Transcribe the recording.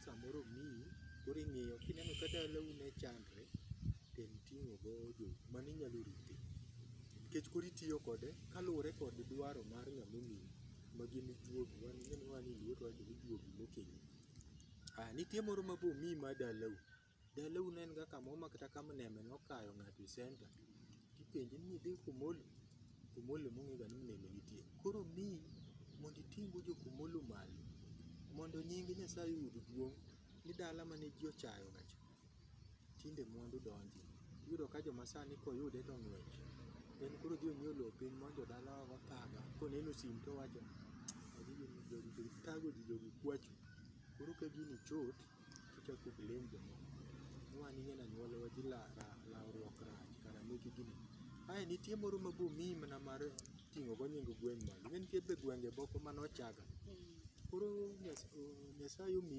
samoro omiyi, koro ing'iyo kineno ka dalau ne chandre, tem ting'o go jou, mano inyalo rite. Nikech koro itiyo kode kaluwore kod dwaro mar ng'ama omiyi ma gin juogi, wan ing'eni wan e luo to wawacho ni juogi mokeli. Aya nitie moro ma be omiyi mar dalau, dalau ne en ga kamoro ma kata ka mneme nokayo ng'ato e centre, tipenje ni idhi Komolo, Komolo ema ong'e ga ni mneme nitie. Koro omiyi mondo iting' go jo Komolo malo, mondo nying Nyasaye oyud duong' ni dala mane ji ochayo ga cha, tinde mwandu donje. Iyudo ka joma sani koyude to ng'wech. En koro odhi onyiew lowo piny mondo jodala ogo thaga. Koneno sim to owacho jogi jogi thago ji jogi kwacho. Koro ka gini chot tochako blame jomoko. Ni wan ing'eni anyuola wa ji lawruok rach kara meki gini. Ae nitie moro ma be omiyi mana mar ting'o go nying gweng' malo. Ing'e nitie be gwenge moko mane ochaga. Koro Nyasaye omiyi.